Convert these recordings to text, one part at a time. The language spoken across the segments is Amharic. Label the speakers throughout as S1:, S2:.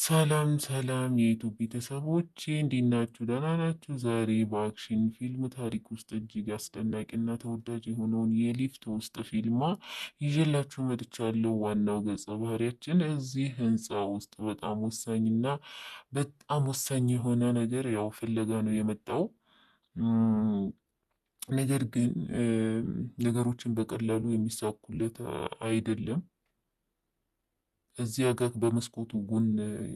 S1: ሰላም ሰላም የዩቱብ ቤተሰቦቼ እንዴት ናችሁ? ደህና ናችሁ? ዛሬ በአክሽን ፊልም ታሪክ ውስጥ እጅግ አስደናቂና ተወዳጅ የሆነውን የሊፍት ውስጥ ፊልማ ይዤላችሁ መጥቻለሁ። ዋናው ገጸ ባህሪያችን እዚህ ህንፃ ውስጥ በጣም ወሳኝና በጣም ወሳኝ የሆነ ነገር ያው ፍለጋ ነው የመጣው። ነገር ግን ነገሮችን በቀላሉ የሚሳኩለት አይደለም። እዚያ ጋር በመስኮቱ ጎን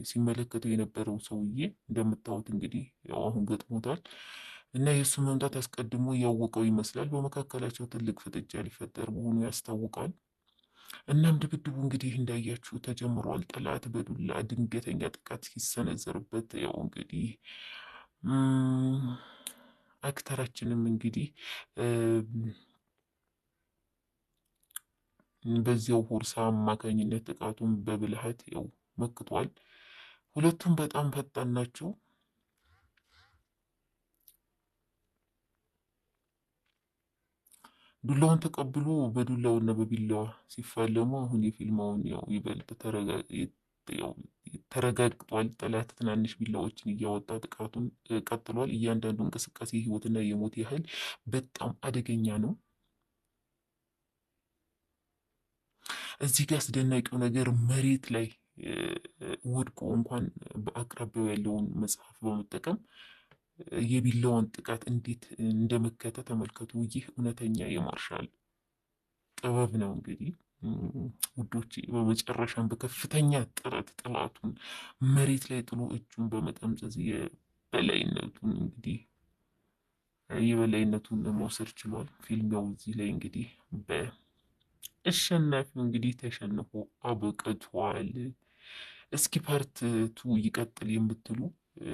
S1: ሲመለከተው የነበረው ሰውዬ እንደምታዩት እንግዲህ ያው አሁን ገጥሞታል እና የእሱ መምጣት አስቀድሞ ያወቀው ይመስላል። በመካከላቸው ትልቅ ፍጥጫ ሊፈጠር መሆኑ ያስታውቃል። እናም ድብድቡ እንግዲህ እንዳያችሁ ተጀምሯል። ጠላት በዱላ ድንገተኛ ጥቃት ሲሰነዘርበት ያው እንግዲህ አክተራችንም እንግዲህ በዚያው ቦርሳ አማካኝነት ጥቃቱን በብልሃት ያው መክቷል። ሁለቱም በጣም ፈጣን ናቸው። ዱላውን ተቀብሎ በዱላውና በቢላዋ ሲፋለሙ አሁን የፊልማውን ያው ይበልጥ ተረጋግጧል። ጠላት ትናንሽ ቢላዎችን እያወጣ ጥቃቱን ቀጥሏል። እያንዳንዱ እንቅስቃሴ ህይወትና የሞት ያህል በጣም አደገኛ ነው። እዚህ ጋር አስደናቂው ነገር መሬት ላይ ወድቆ እንኳን በአቅራቢያው ያለውን መጽሐፍ በመጠቀም የቢላዋን ጥቃት እንዴት እንደመከተ ተመልከቱ። ይህ እውነተኛ የማርሻል ጥበብ ነው። እንግዲህ ውዶቼ፣ በመጨረሻም በከፍተኛ ጥረት ጠላቱን መሬት ላይ ጥሎ እጁን በመጠምዘዝ የበላይነቱን እንግዲህ የበላይነቱን መውሰድ ችሏል። ፊልሚያው እዚህ ላይ እንግዲህ በአሸናፊው እንግዲህ ተሸንፎ አብቅቷል። እስኪ ፓርት ቱ ይቀጥል የምትሉ